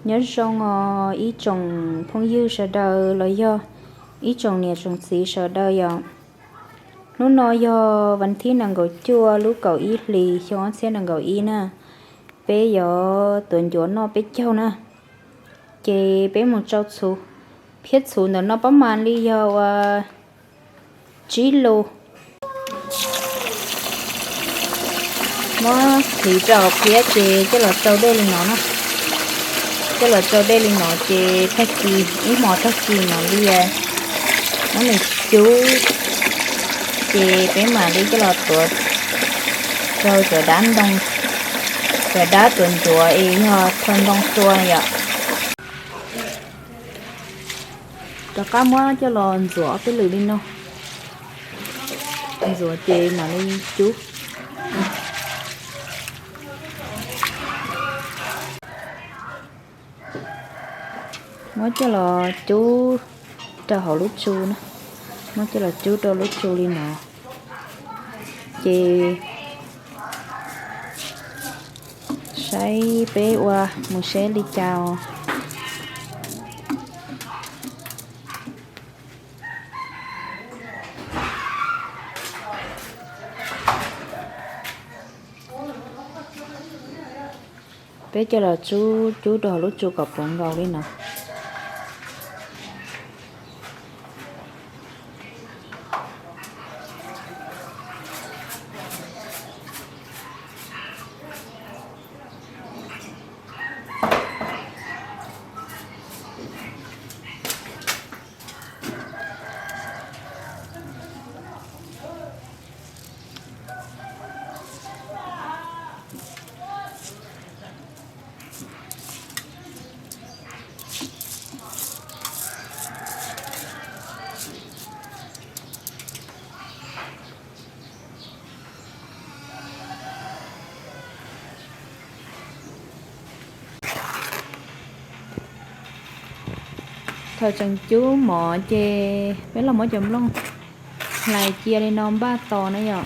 Nyob zoo os ib tsoom phooj ywg sawv daws los yog ib tsoom niam tsoom txiv sawv daws yom. Hnub no yog vas thib nees nkaum cuaj lub kaum ib hlis xyoo ob txhiab nees nkaum ib na. Peb yuav tuav ncuav noj peb caug na. Ces peb mus tsau txhuv, phiab txhuv ntawm no pab mas li yog ua tsib lus. Muab hliv rau hauv phiab ces coj los tsau dej li no na. Coj los tsau dej li no ces tag kis ib hmos tag kis no li muab nws cub, ces peb mam li coj los tuav rau cov dab ntoo, cov dab tuav ncuav es yog txhua ntoo tua yom. Rov qab muab coj los ntxuav ob peb lwm li no. Ntxuav ces mam li cub. Muab coj los cub rau hauv lub tsu na. Muab coj los cub rau lub tsu li no. Ces saib peb ua mus seb li cas. Peb coj los cub cub rau hauv lub tsu kom puv nkaus li no. Thaum tseem cub mov ces peb los muab cov nplooj hlais cia li no npaj tos na yom.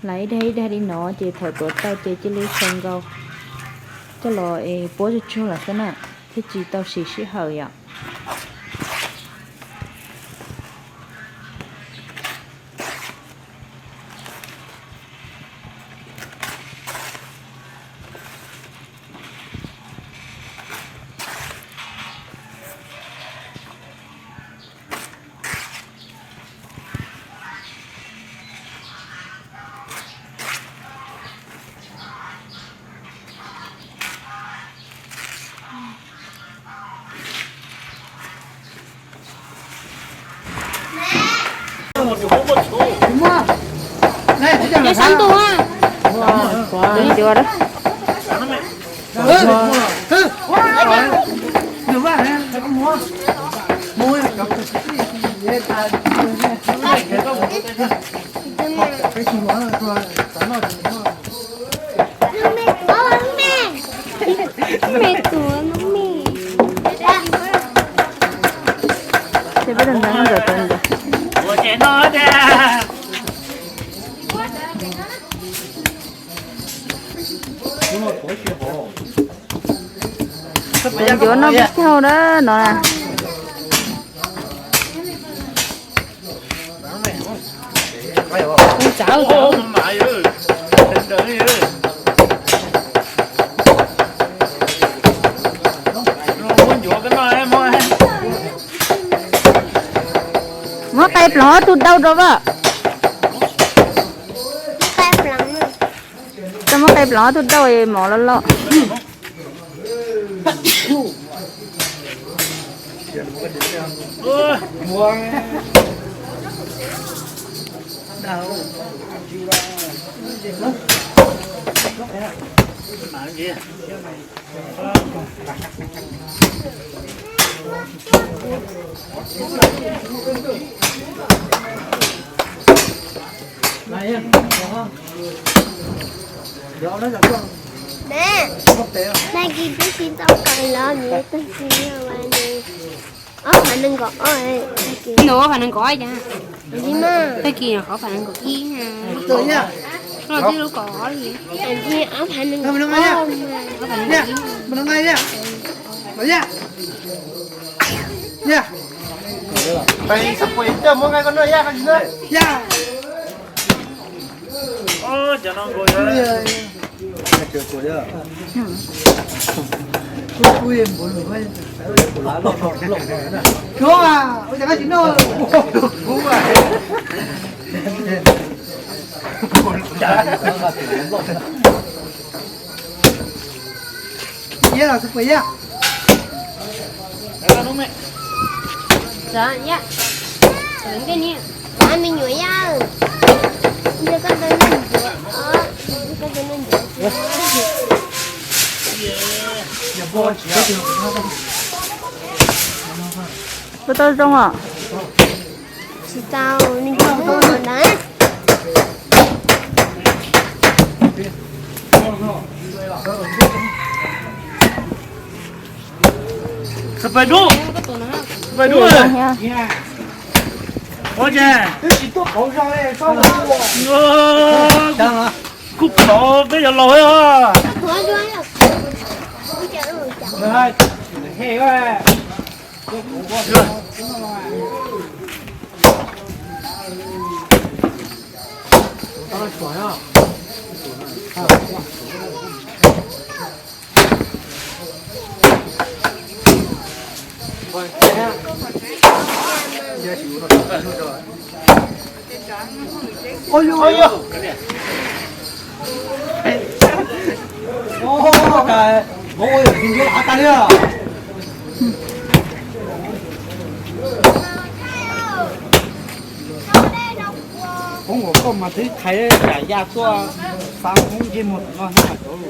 Hlais ib daig ib daig li no ces thaum tuav tau ces cia li xaws nkaus coj los es puab tsuag tsuag lawm xwb na, thiaj tsis tau siv sij hawm yom. Tus ncuav da. Ces peb ntawd ntawd ntawd. Ncuav noj peb caug da no na. Muab qe ploov ob tug dau rau as. Tau muab qe ploov ob tug dau mov los los. Nag kis twb tsis tau kawm los vim tag kis ob phav nees nkaum ob. Ntu ob phav nees nkaum ob cas? Tag kis qhov phav nees nkaum ib. Ib lub kaum ob li. Ib ob phav nees nkaum. Mus nqa ib yam, mus nqa ib yam. Los ib yam. Ib yam. Tab sis xab phuam coj muab nqa koj noj ib yam, koj tsis noj ib yam. Ib los xab phuam ib yam. Txawm ib yam. Txawm ntej ni. Ab, me nyuam yaj, nrog koj ntawd noj ncuav, koj ntawd noj ncuav. Puas tau zoo os? Tsis tau, nws ncuav ntawd. Xab pais dub, xab pais dub. Ua cas kuj pom peb cov laus os. Poob kom koj mas twb thaiv yam yaj tuaj xa poob ntsej muag no mas cov.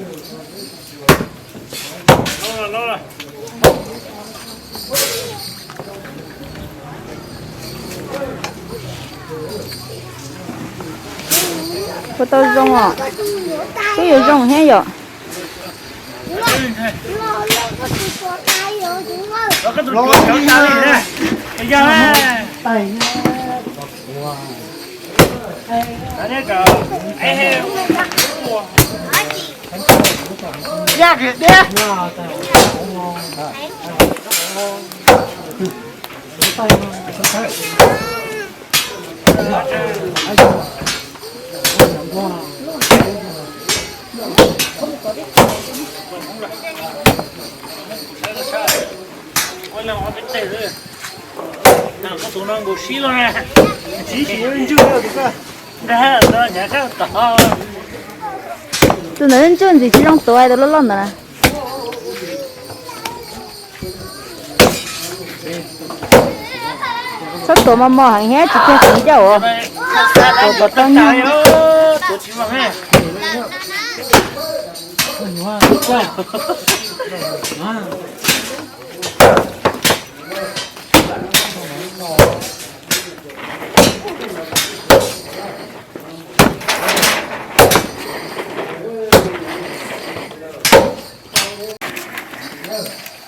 Puas tau zoo os? Twb yuav zoo thiab yom. Tus ntawd ntswj ntxim tsis zoo tuav, tus loj loj ntawd na. Txhob tuav mos mos heev thiab tsis kiag xiv cauj os. Tuav kom tau nyuag.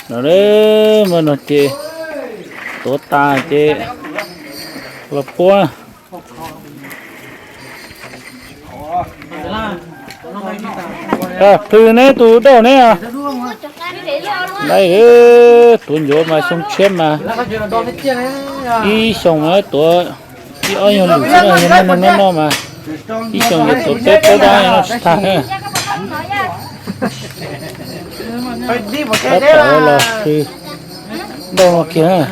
No, muaj no ces tuav tas ces los puab. Plhws neb tus dauj neb. Lawv tuav ncuav mas xyoo tshiab mas ib xyoos mas tuav ib ob nyuag lwm xwb, yog neeg noj noj mas ib xyoos yuav tuav peb plaub dab no tsis tag. Tab tom los plhws dauj no kiag.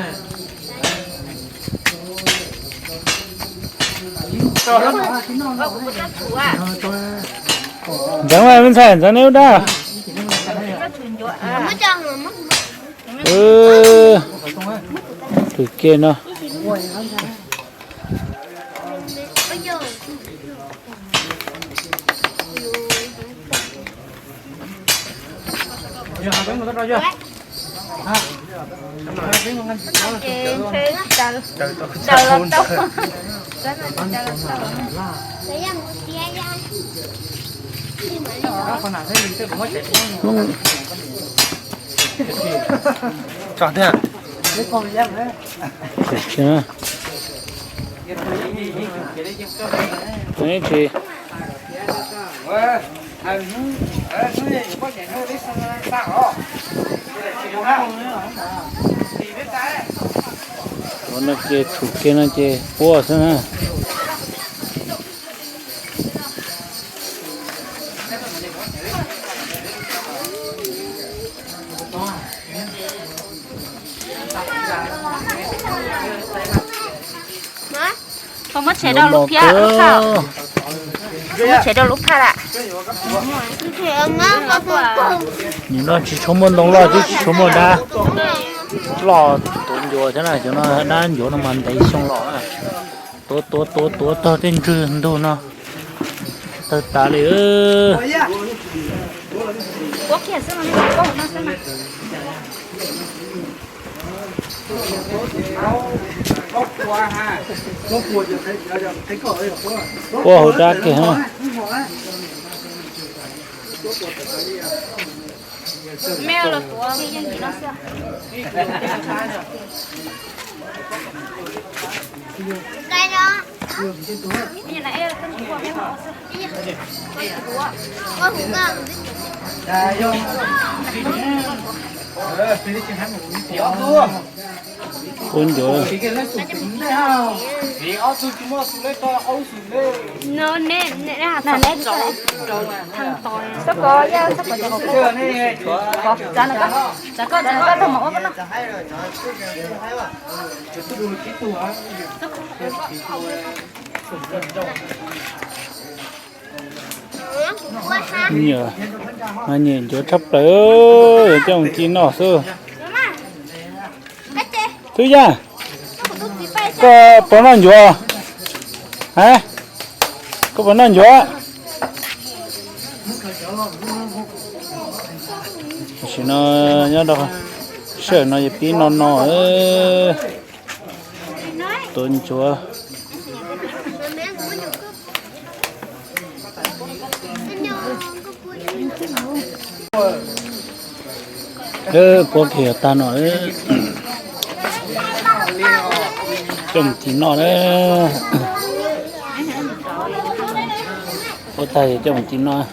Ntxeev, me ntxhais, ntxeev neb ub dab. Plhws kiag no. Tso thiab. Tsis. Ua no ces tshum kiag no ces puab xwb na. Muab tshem rau lub phaj, lub phaj. Muab tshem rau lub phaj lawm. Nim no tsis tshua muaj ntoo loj thiab tsis tshua muaj dab loj tuav ncuav thiab na, cov no dab ncuav no mas ntev xyoo los na. Tuav tuav tuav tuav tog tej ntswg ntug no tawg tas li. Puab hauv dab kiag. Ua ncuav. Nyiam, mas nyiam ncuav tshaj plaws, yog coj mus ci noj xwb. Tub Yaj, koj puas noj ncuav? Ha, koj puas noj ncuav? Tam sim no nyob rau sij hawm no yog pib no no tuav ncuav. Puab kiag tag no, coj mus ci noj na. Puab tag coj mus ci noj.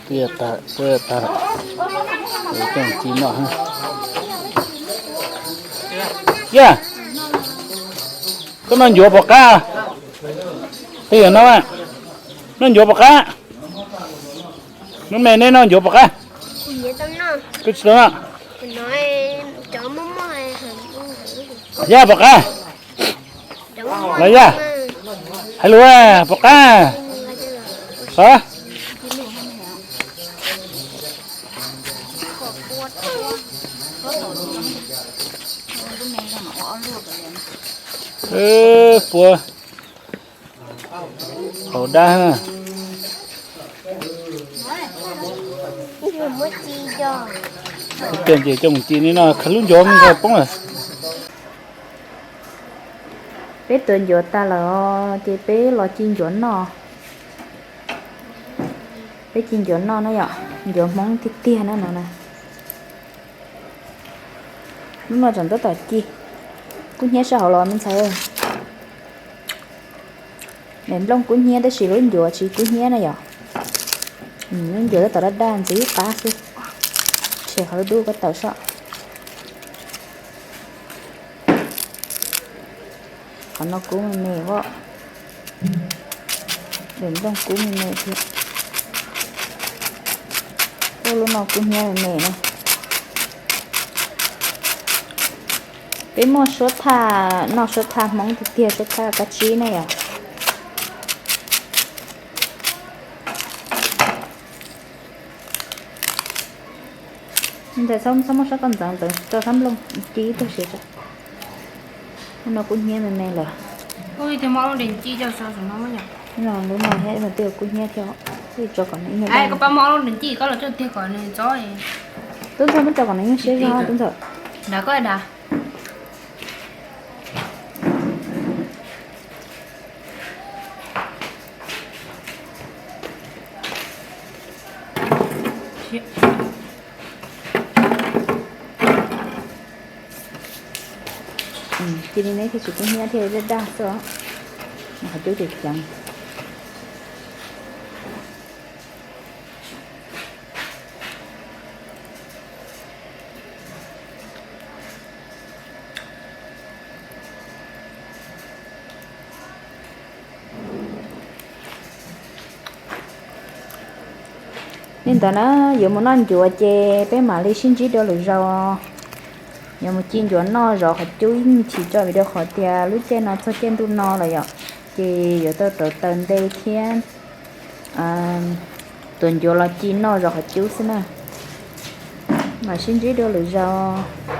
Twb yog tag, twb yog tag, coj ci noj. Yaj, koj noj ncuav puas qab? Twb yog no, noj ncuav puas qab? Lub me neb noj ncuav puas qab? Koj tsis tau noj. Yaj, puas qab? Los Yaj, hais lus, puas qab? Puab hauv dab. Coj mus ci no, lub ncuav me ntsis poob lawm. Peb tuav ncuav tas lawm os, ces peb los ci ncuav noj. Peb ci ncuav noj na yom, ncuav Hmoob tiag tiag na no na. Lub no tseem tab tom ci, kub hnyiab sab hauv los me ntxhais. Daim nplooj kub hnyiab tab sis lub ncuav tsis kub hnyiab na yom. Lub ncuav tab tom daj daj ntxiv qab xwb. Tshem qhov dub dub koj tawm soj. Qhov no kub me me os. Daim nplooj kub me me thiab. Ua lub no kub hnyiab me me na. Peb muaj suab thaj, noj suab thaj Hmoob tiag tiag, suab thaj kab tsib ne yom. Ntawd txhob muab sab koj ntxeev ntxeev rau sab nplooj kib tag siav. No kub hnyiab me me lawm. Lub no thiab twb kub hnyiab thiab, koj pab muab lub nws ncij koj los coj tiag kom nws ntxob. Tub Ntxawg, muab tso kom nws nyuaj siab zog, Tub Ntxawg. Nrad koj da. Cia li neb thiaj tsis kub hnyiab thiaj daj daj xwb. Qhov cub ces ceev. Li ntawd na, yuav mus noj ncuav ces peb mam li sib ntsib dua lwm zaus. Yuav mus ci ncuav noj zov qhov cub ib chim tso vim rau qhov tias lub caij no txog caij ntuj no lawm yom, ces yuav tau rauv taws nte thiab tuav ncuav los ci noj zov qhov cub xwb na. Mam sib ntsib dua lwm zaus.